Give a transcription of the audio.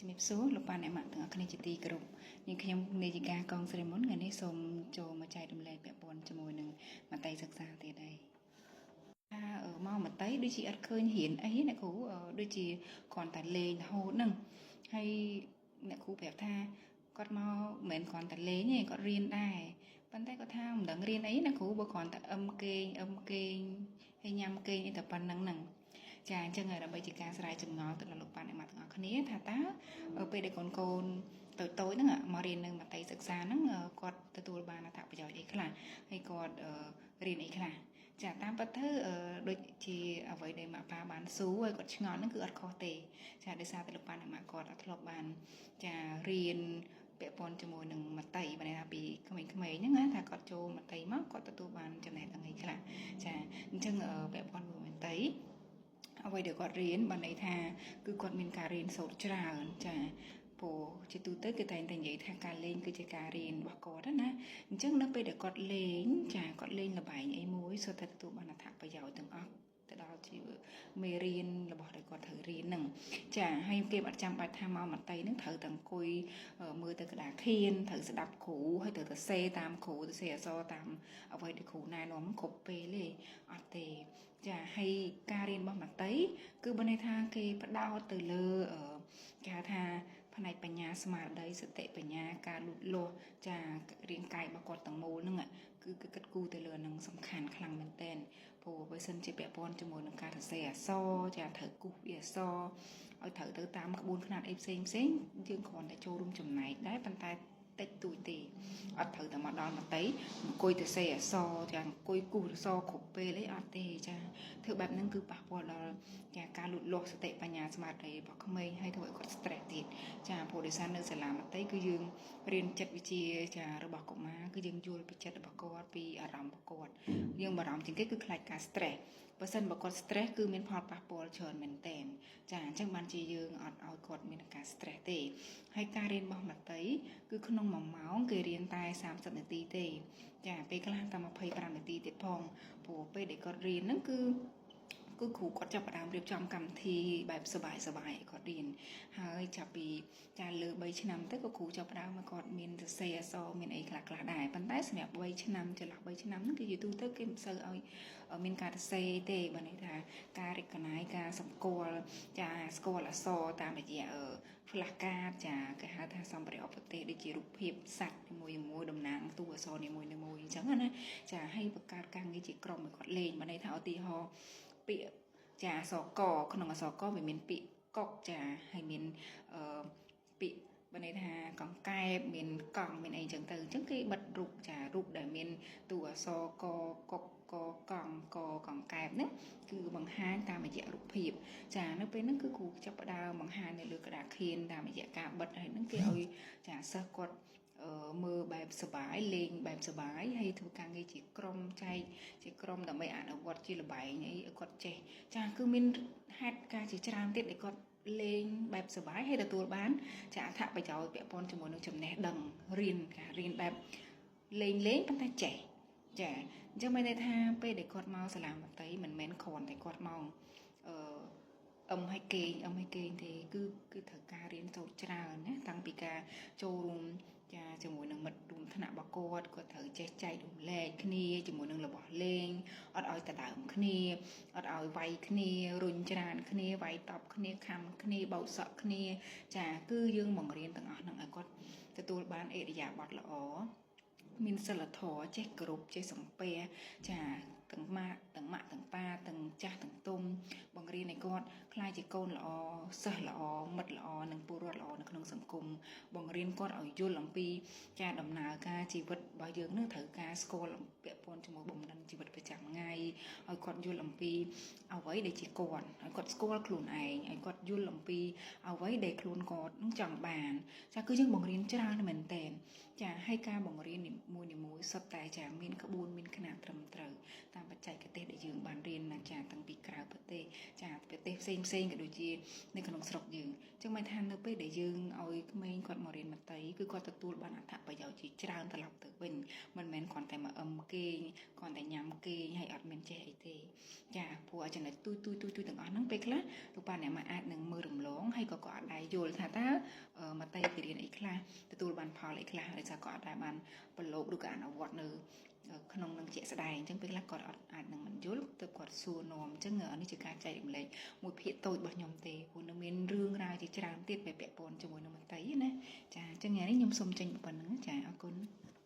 ជំរាបសួរលោកប៉ាអ្នកម៉ាក់ទាំងអស់គ្នាជាទីគោរពនាងខ្ញុំនាយិកាកងស្រីមុនថ្ងៃនេះសូមចូលមកចែករំលែកពាក់ព័ន្ធជាមួយនឹងមតិសិក្សាទៀតហើយថាមកមតិដូចជាអត់ឃើញរៀនអីអ្នកគ្រូដូចជាគ្រាន់តែលេងរហូតហ្នឹងហើយអ្នកគ្រូប្រាប់ថាគាត់មកមិនមែនគ្រាន់តែលេងទេគាត់រៀនដែរប៉ុន្តែគាត់ថាមិនដឹងរៀនអីណាគ្រូបើគ្រាន់តែអឹមគេងអឹមគេងហើយញ៉ាំគេងអីតែប៉ុណ្្នឹងហ្នឹងចាអញ្ចឹងដើម្បីជាការស្រាយចម្ងល់ទៅដល់លោកប៉ាអ្នកម៉ាក់ទាំងអស់គ្នាថាតើពេលដែលកូនកូនតូចតូចហ្នឹងមករៀននៅមត្តេយសិក្សាហ្នឹងគាត់ទទួលបានអត្ថប្រយោជន៍អីខ្លះហើយគាត់រៀនអីខ្លះចាតាមពិតទៅដូចជាអ្វីដែលម៉ាក់ប៉ាបានសួរហើយគាត់ឆ្ងល់ហ្នឹងគឺអត់ខុសទេចាដោយសារតែលោកប៉ាអ្នកម៉ាក់គាត់អត់ធ្លាប់បានចារៀនពាក់ព័ន្ធជាមួយនឹងមតិបានន័យថាពីក្មេងៗហ្នឹងណាថាគាត់ចូលមតិមកគាត់ទទួលបានចំណេះដឹងអីខ្លះចាអញ្ចឹងពាក់ព័ន្ធមួយមតិអ្វីដែលគាត់រៀនបានន័យថាគឺគាត់មានការរៀនសូត្រច្រើនចាព្រោះជាទូទៅគេតែងតែនិយាយថាការលេងគឺជាការរៀនរបស់គាត់ណាអញ្ចឹងនៅពេលដែលគាត់លេងចាគាត់លេងល្បែងអីមួយសុទ្ធតែទទួលបានអត្ថប្រយោជន៍ទាំងអស់ទៅដល់ជាមេរៀនរបស់ដែលគាត់ត្រូវរៀនហ្នឹងចាហើយគេអត់ចាំបាច់ថាមកមតិហ្នឹងត្រូវតែអង្គុយមើលទៅក្តារខៀនត្រូវស្ដាប់គ្រូហើយត្រូវទៅសេតាមគ្រូទៅសេអក្សរតាមអ្វីដែលគ្រូណែនាំគ្រប់ពេលទេអត់ទេចាហើយការរៀនរបស់មតិគឺបើន័យថាគេផ្ដោតទៅលើគេហៅថាផ្នែកបញ្ញាស្មារតីសតិបញ្ញាការលូតលាស់ចារាងកាយរបស់គាត់ទាំងមូលហ្នឹងគឺគិតគូរទៅលើនឹងសំខាន់ខ្លាំងមែនទែនព្រោះបើសិនជាពាក់ព័ន្ធជាមួយនឹងការសរសេរអក្សរចាត្រូវគូសវាអក្សរឲ្យត្រូវទៅតាមក្បួនខ្នាតអីផ្សេងផ្សេងយើងគ្រាន់តែចូលរួមចំណែកដែរប៉ុន្តែតិចតួចទេអត់ត្រូវតែមកដល់មតិអង្គុយទៅសេអក្សរចាអង្គុយគូសអក្សរគ្រប់ពេលអីអត់ទេចាធ្វើបែបហ្នឹងគឺប៉ះពាល់ដល់ចាការលូតលាស់សតិបញ្ញាស្មារតីរបស់ក្មេងហើយធ្វើឲ្យគាត់ stress ទៀតចាព្រោះដោយសារនៅសាលាមតិគឺយើងរៀនចិត្តវិទ្យាចារបស់កុមារគឺយើងយល់ពីចិត្តរបស់គាត់ពីអារម្មណ៍របស់គាត់យើងបារម្ភជាងគេគឺខ្លាចការ stress បើសិនបើគាត់ stress គឺមានផលប៉ះពាល់ច្រើនមែនទែនចាអញ្ចឹងបានជាយើងអត់ឲ្យគាត់មានការ stress ទេហើយការរៀនរបស់មតិគឺក្នុង1ម៉ោងគេរៀនតែ30នាទីទេចាពេលខ្លះតែ25នាទីទៀតផងព្រោះពេលដែលគាត់រៀនហ្នឹងគឺគ្រូគាត់ចាប់ផ្ដើមរៀបចំកម្មវិធីបែបសប្បាយសប្បាយឲ្យគាត់រៀនហើយចាប់ពីចាលើ3ឆ្នាំទៅក៏គ្រូចាប់ផ្ដើមឲ្យគាត់មានសរសេរអក្សរមានអីខ្លះខ្លះដែរប៉ុន្តែសម្រាប់3ឆ្នាំចន្លោះ3ឆ្នាំហ្នឹងគឺយូរទូទៅគេមិនសូវឲ្យមានការសរសេរទេបើន័យថាការ recognize ការសម្គាល់ចាស្គាល់អក្សរតាមរយៈ flash card ចាគេហៅថាសម្ភារៈឧបទេសដូចជារូបភាពសត្វនីមួយៗតំណាងតួអក្សរនីមួយៗអញ្ចឹងណាចាហើយបង្កើតការងារជាក្រុមឲ្យគាត់លេងបើន័យថាឧទាហរណ៍ពាក្យចាអក្សរកក្នុងអក្សរកវាមានពាក្យកុកចាហើយមានពាក្យបើន័យថាកង្កែបមានកង់មានអីចឹងទៅអញ្ចឹងគេបិទរូបចារូបដែលមានតួអក្សរកកុកកកង់កកង្កែបហ្នឹងគឺបង្ហាញតាមរយៈរូបភាពចានៅពេលហ្នឹងគឺគ្រូចាប់ផ្ដើមបង្ហាញនៅលើក្តារខៀនតាមរយៈការបិទហើយហ្នឹងគេឲ្យចាសិស្សគាត់មើលបែបសបាយលេងបែបសបាយហើយធ្វើការងារជាក្រុមចែកជាក្រុមដើម្បីអនុវត្តជាល្បែងអីឲ្យគាត់ចេះចាគឺមានហេតុការណ៍ជាច្រើនទៀតដែលគាត់លេងបែបសបាយហើយទទួលបានចាអត្ថប្រយោជន៍ពាក់ព័ន្ធជាមួយនឹងចំណេះដឹងរៀនការរៀនបែបលេងលេងប៉ុន្តែចេះចាអញ្ចឹងមានន័យថាពេលដែលគាត់មកសាលាមត្តេយមិនមែនគ្រាន់តែគាត់មកអឹមឲ្យគេងអឹមឲ្យគេងទេគឺត្រូវការរៀនសូត្រច្រើនណាតាំងពីការចូលរួមចាជាមួយនឹងមិត្តរួមថ្នាក់របស់គាត់គាត់ត្រូវចេះចែករំលែកគ្នាជាមួយនឹងរបស់លេងអត់ឲ្យដដើមគ្នាអត់ឲ្យវាយគ្នារុញច្រានគ្នាវាយតប់គ្នាខំគ្នាបោកសក់គ្នាចាគឺយើងបង្រៀនទាំងអស់ហ្នឹងឲ្យគាត់ទទួលបានឥរិយាបថល្អមានសិលធម៌ចេះគោរពចេះសំពះចាទាំងម៉ាក់ទាំងម៉ាក់ទាំងប៉ាទាំងចាស់ទាំងទុំបង្រៀនឲ្យគាត់ក្លាយជាកូនល្អសិស្សល្អមិត្តល្អនិងពលរដ្ឋល្អនៅក្នុងសង្គមបង្រៀនគាត់ឲ្យយល់អំពីចាដំណើរការជីវិតរបស់យើងនឹងត្រូវការស្គាល់ពាក់ព័ន្ធជាមួយបំណិនជីវិតប្រចាំថ្ងៃឲ្យគាត់យល់អំពីអ្វីដែលជាគាត់ឲ្យគាត់ស្គាល់ខ្លួនឯងឲ្យគាត់យល់អំពីអ្វីដែលខ្លួនគាត់នឹងចង់បានចាគឺយើងបង្រៀនច្រើនមែនទែនចាហើយការបង្រៀននីមួយៗសុទ្ធតែចាមានក្បួនមានខ្នាតត្រឹមត្រូវតាមបច្ចេកទេសដែលយើងបានរៀនណាចាតាំងពីក្រៅប្រទេសចាប្រទេសផ្សេងផ្សេងក៏ដូចជានៅក្នុងស្រុកយើងចឹងមានថានៅពេលដែលយើងឲ្យក្មេងគាត់មករៀនមត្តេយគឺគាត់ទទួលបានអត្ថប្រយោជន៍ជាច្រើនត្រឡប់ទៅវិញមិនមែនគ្រាន់តែមកអឹមគេងគ្រាន់តែញ៉ាំគេងហើយអត់មានចេះអីទេចាព្រោះ ចំណុចទូចទូចទូចទូចទាំងអស់ហ្នឹង ពេលខ្លះលោកប៉ាអ្នកម៉ាក់អាចនឹងមើលរំលង ហើយក៏គាត់អត់ដែរយល់ថាតើមតិគេរៀនអីខ្លះ ទទួលបានផលអីខ្លះ ដោយសារគាត់អត់ដែរបានប្រឡូកឬក៏អនុវត្តនៅក្នុងនឹងជាក់ស្ដែង។ អញ្ចឹងពេលខ្លះគាត់អត់អាចនឹងមិនយល់ ទៅគាត់សួរនាំ។ អញ្ចឹងនេះជាការចែករំលែកមួយភាគតូចរបស់ខ្ញុំទេ ព្រោះនៅមានរឿងរ៉ាវជាច្រើនទៀតដែលពាក់ព័ន្ធជាមួយនឹងមតិណា។ ចា អញ្ចឹងថ្ងៃនេះខ្ញុំសូមចេញប៉ុណ្្នឹង។ ចា អរគុណ។